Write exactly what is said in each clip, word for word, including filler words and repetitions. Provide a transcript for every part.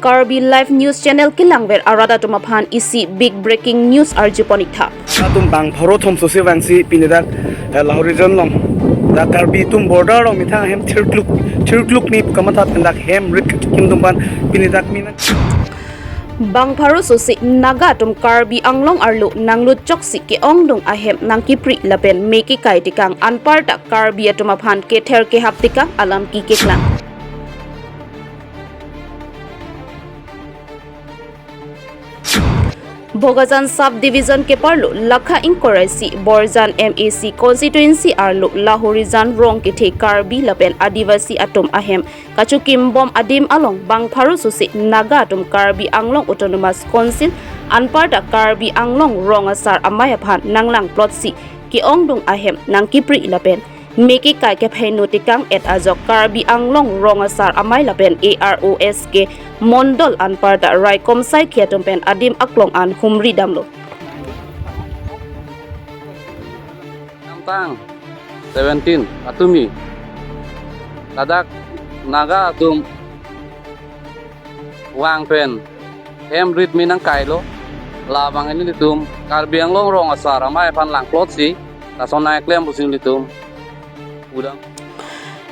Karbi Live News Channel kelangver arat atum aphan isi big breaking news arjupon ik tha. Atum bang pharo thom sose vangsi pini dak, eh, Lahorijan along dak Karbi atum border along methang ahem thirkluk, thirkluk ni kamatha pen dak hem rit kachikim atum aphan pini dak mina. Bang pharo sose Naga atum Karbi Anglong arlo nanglut choksi ke-ongdung ahem nangkipri lapen me kekai tekang anparta Karbi atum aphan kether kehap tekang alam kikeklang. Bokajan Sub Division keparlo lakha ingkoi ra isi Borjan M A C constituency arlo Lahorijan rong kethe Karbi lapen Adivasi atum ahem kachikim bom adim along bang pharo sose Naga atum Karbi Anglong Autonomous Council anparta Karbi Anglong rong asar amei aphan nanglang plotsi ke-ongdung ahem nangkipri lapen me kekai kephainu tekang et ajok Karbi Anglong rong asar amei lapen A R O S K mondol anparta raikom saikhi atum pen adim aklong an humri damlo. Namtang seventeen patumi ladak Naga atum vang pen hem rit me nangkailo. Labang nelitum Karbi Anglong rong asar amei aphan lang plotsi lason nangklem pusi nelitum udang.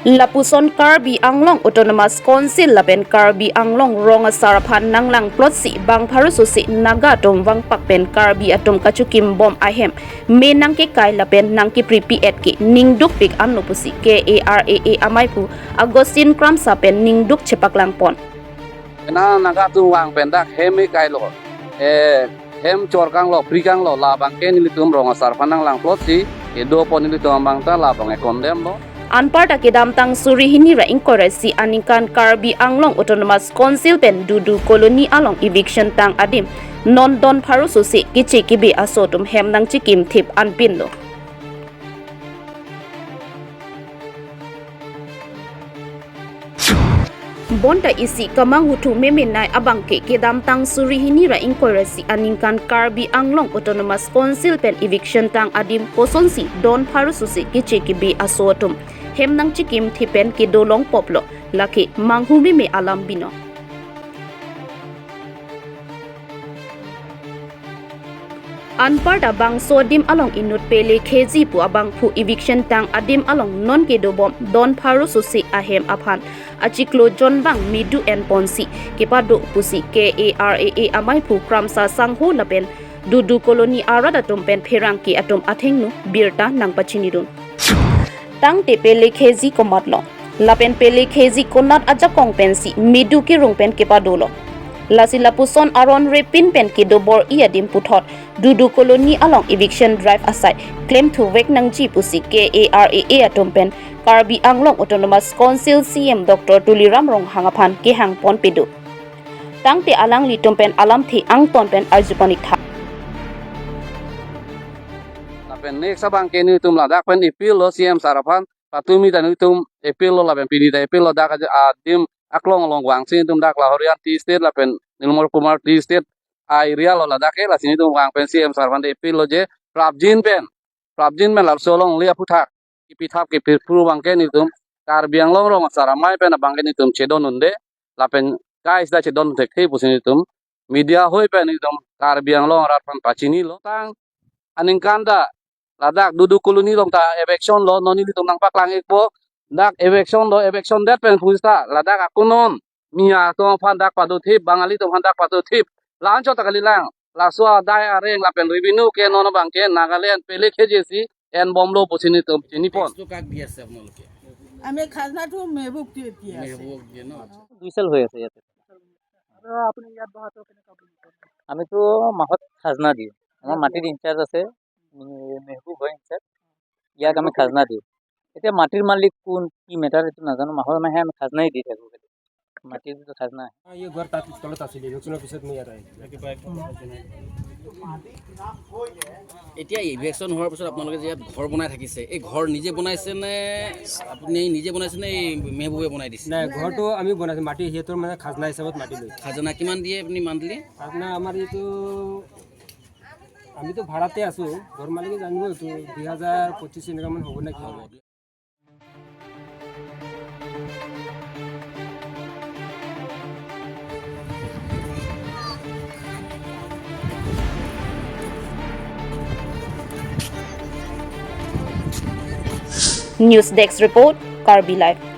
Lapuson Karbi Anglong Autonomous Council lapen Karbi Anglong rong asar aphan nanglang plotsi bang pharo sose Naga atum vangpak pen Karbi atum kachikim bom ahem me nangkekai lapen nangkipri pi et ke ningdukpik anlo pusi K A R A A amaiphu Augustine Kramsa pen ningduk chepaklangpon. Ena Naga atum vang pen dak hem me kailo, eh, hem chorkanglo, prikanglo, labang ke nelitum rong asar aphan nanglang plotsi kedopon nelitum abang ta labang ke condemn lo. Anparta kedamtang suri hini ra ingkoi ra isi aningkan Karbi Anglong Autonomous Council pen Dudu Colony along eviction tang adim non don pharo sose keche kebe aso atum hem nangchikim thip anpinlo. Bonta isi kemanghu thu memenei abang ke kedamtang suri hini ra ingkoi ra isi aningkan Karbi Anglong Autonomous Council pen eviction tang adim kosonsi don pharo sose keche kebe aso atum hem nangchikim thip pen kedo longpoplo, lake manghu meme alam binong. Anparta bangso adim along inut Pele Khezi pu abangphu eviction tang adim along non kedobom don pharo sose ahem aphan achiklo jon bang medu enponsi kepado pusi K A R A A amaiphu Kramsa Sangho lapen Dudu Colony arat atum pen pherangke atum athengno birta nangpachinidun. Tangte Pele Khezi komatlo lapen Pele Khezi konat ajakong pensi medu kerung pen kepadolo. Lasi lapuson aron repin pen kedo bor-i adim puthot Dudu Colony along eviction drive asai klemthu vek nangji pusi K A R A A atum pen Karbi Anglong Autonomous Council C E M Doctor Tuliram Ronghang aphan kehangpon pedo. Tangte alanglitum pen alamthe angton pen arjupon ik tha. Lapen next abang ke nelitum ladak pen appeal lo C E M sir aphan, patumi ta nelitum appeal lo lapen pini ta appeal lo dak aja adim aklong along vangsi nelitum dak Lahorijan Tea Estate lapen Nilmol Kumar Tea Estate a-area lo ladak ke, lasi nelitum vang pen C E M sir aphan appeal lo je prapjin pen, prapjin pen laso alongle aphuthak kipithap kipipru abang ke nelitum Karbi Anglong rong asar amei pen abang ke nelitum chedon unde lapen kaista chedon thekthe pusi nelitum media hoi pen nelitum Karbi Anglong arat aphan pachinilo. Tang aningkan ta ladak Dudu Colony along ta eviction lo, non nelitum nangpaklang ikpo. Dak eviction lo, eviction det pen pusita ladak ako non mi atum aphan dak pado thip, Bangali atum aphan dak pado thip. La-anchot ta kalilang. Laso adai areng lapen revenue ke non abang ke Nagaland Pele Khezi si enbomlo pusi nelitum chinipon. ট্যাক্সটো কাক দি আছে আপোনালোকে? আমি খাজনাটো মেহবুবক দি, দি আছে। মেহবুবক দিয়ে ন? দুই চেল হৈ আছে ইয়াতে। আৰু আপুনি ইয়াত বহাটো কেনেকুৱা বুলি কয়? আমিতো মাহত খাজনা দিওঁ। আমাৰ মাটিৰ ইনচাৰ্জ আছে, মে-, মেহবুব হয় ইনচাৰ্জ। ইয়াক আমি খাজনা দিওঁ। এতিয়া মাটিৰ মালিক কোন, কি মেটাৰ, এইটো নাজানো। মাহে মাহে আমি খাজনাই দি থাকোঁ। মাটিৰ যিটো খাজনা। हाँ, ये घर তাত তলত আছিলে, ইলেকশ্যনৰ পিছত মই ইয়াত আহিছোঁ। এতিয়া ইলেকশ্যন হোৱাৰ পিছত আপোনালোকে যে ইয়াত ঘৰ বনাই থাকিছে, এই ঘৰ নিজে বনাইছে নে আপুনি নিজে বনাইছে নে এই মেহবুবে বনাই দিছে? নাই, ঘৰটো আমি বনাইছোঁ, মাটি সিহঁতৰ মানে খাজনা হিচাপত মাটি লৈছোঁ। খাজনা কিমান দিয়ে আপুনি মান্থলি? খাজনা আমাৰ এইটো, আমিতো ভাড়াতে আছোঁ, ঘৰ মালিকে জানিব এইটো দুই হাজাৰ পঁচিছ এনেকুৱামান হ'ব নেকি। হ'ব। News Desk Report, Karbi Live.